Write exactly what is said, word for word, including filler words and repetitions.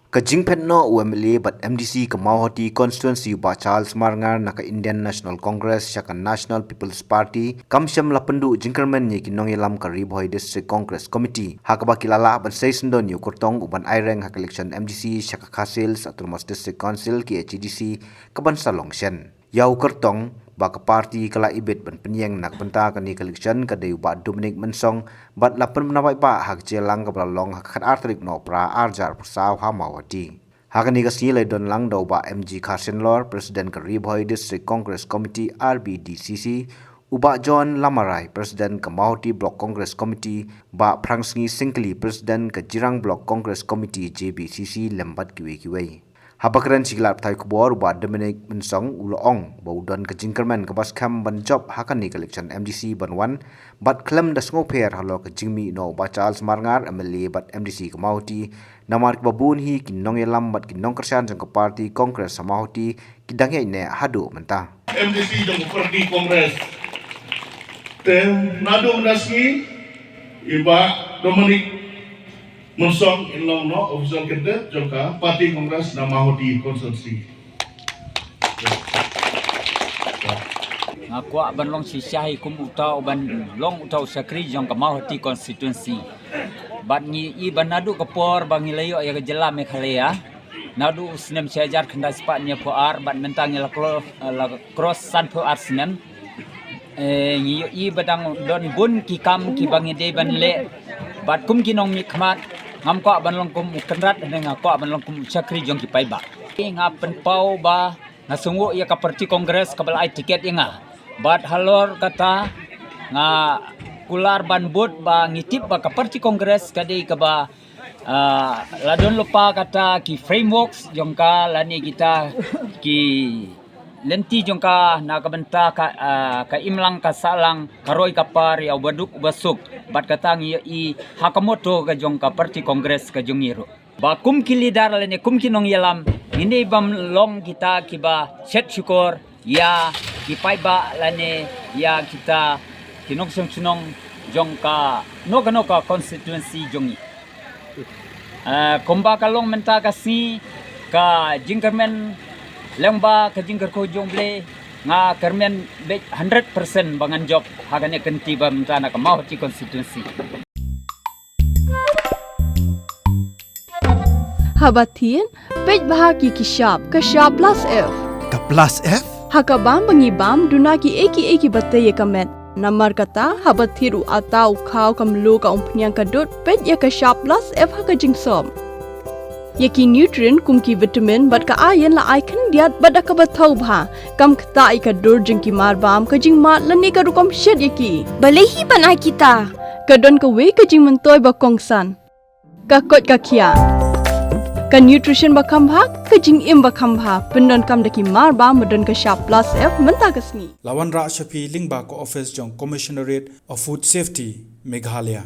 Ka jingphet noh u M L A bad M D C ka Mawhati Constituency u Bah Charles Marngar na ka Indian National Congress sha ka National People's Party kam shym la pynduh jingkyrmen ïa ki nongïalam ka Ri Bhoi District Congress Committee ha kaba ki la lah ban sei syndon ïa u kyrtong u ban aireng ha ka election M D C sha ka Khasi Hills Autonomous District Council, K H A D C, ka ban sa long shen. Ïa u kyrtong ba ka party ka la ibit ban pynïeng na ka bynta kane ka election ka dei u Bah Dominic Mynsong, bad la pynbna paidbah ha ka jingïalang kaba la long ha ka khatar tarik Nohprah arhajar arphew saw ha Mawhati. Ha kane ka sngi la don lang da u Bah M G Kharshilor, President ka Ri Bhoi District Congress Committee, R B D C C, u Bah John Lamarai, President ka Mawhati Block Congress Committee, Bah Phrangsngi Syngkli, President ka Jirang Block Congress Committee, J B C C, lem bad kiwei kiwei. Haba kren sha ki lad pathai khubor, u Bah Dominic Mynsong u la ong ba u don ka jingkyrmen kaba skhem ban jop ha kane ka election M D C ban wan, bad khlem da sngewpher halor ka jingmih noh u Bah Charles Marngar, M L A bad M D C ka Mawhati, namar kiba bun hi ki nongïalam bad ki nongkyrshan jong ka party Congress ha Mawhati ki dang ïaineh haduh mynta. M D C jong ka party Congress. Te naduh mynta sngi, i Bah Dominic Mynsong in long noh official candidate jong ka party Congress na Mawhati constituency. Nga kwah ban long shisha hi kum uta u ban long uta u shakri jong ka Mawhati constituency. Bad ngi i ban naduh ka por ba ngi la ïoh ïa ka jylla Meghalaya. Naduh u snem shi hajar khyndai spah hynñiewphew ar bad mynta ngi la klo-, la cross sanphew ar snem. Eh, ngi ïohi ba dang don bun ki kam kiba ngi dei ban leh. Bad kum ki nongmihkhmat, ngam kwah ban long kum u kynrad, hynrei nga kwah ban long kum u shakri jong ki paidbah. Nga pynpaw ba nga sngewnguh ïa ka party Congress kaba la ai tiket ïa nga. Bad halor kata nga kular ban bud ba ngi tip ba ka party Congress ka dei kaba, ah, la don lypa kata ki frameworks jong ka lane kita ki lynti jong ka na ka bynta ka, ah, ka imlang ka sahlang, ka roi ka par ïa uba duk uba suk. Bad kata ngi ïohi ha ka motto ka jong ka party Congress ka jong ngi ruh. Ba kum ki leader lane kum ki nongïalam, ngin ym long kita kiba shet shukor ïa ki paidbah lane ïa kita ki nongshong shnong jong kano kano ka constituency jong ngi. Eh, kumba ka long mynta ka sngi, ka jingkyrmen lyngba ka jingkyrkhu jong U Blei, nga kyrmen beit hundred percent ba ngan jop ha kane ka lynti ba mynta na ka Mawhati constituency. Haba thied, peit bha ki ki shap, ka shap plus F. Ka plus F? Ha kaba ngi bam, duna ki ei ki ei kiba tei ïa ka met. Namar kata, haba thied u atta u khaw ka mluh ka umphniang ka dud, peit ïa ka shap plus F ha ka jingsop. Ïa ki nutrient kum ki vitamin bad ka iron la ai khyndiat bad da kaba thaw bha. Kam ktah ïa ka dur jong ki marbam, ka jingmad lane ka rukom shet ïa ki. Balei hi ban ai kita? Ka don kawei ka jingmyntoi ba kongsan. Ka koit ka khiah. Ka nutrition ba kham bha, ka jingim ba kham bha. Pyndonkam da ki marbam ba don ka shap plus F mynta ka sngi. La wanrah sha phi lyngba ka office jong Commissionerate of Food Safety, Meghalaya.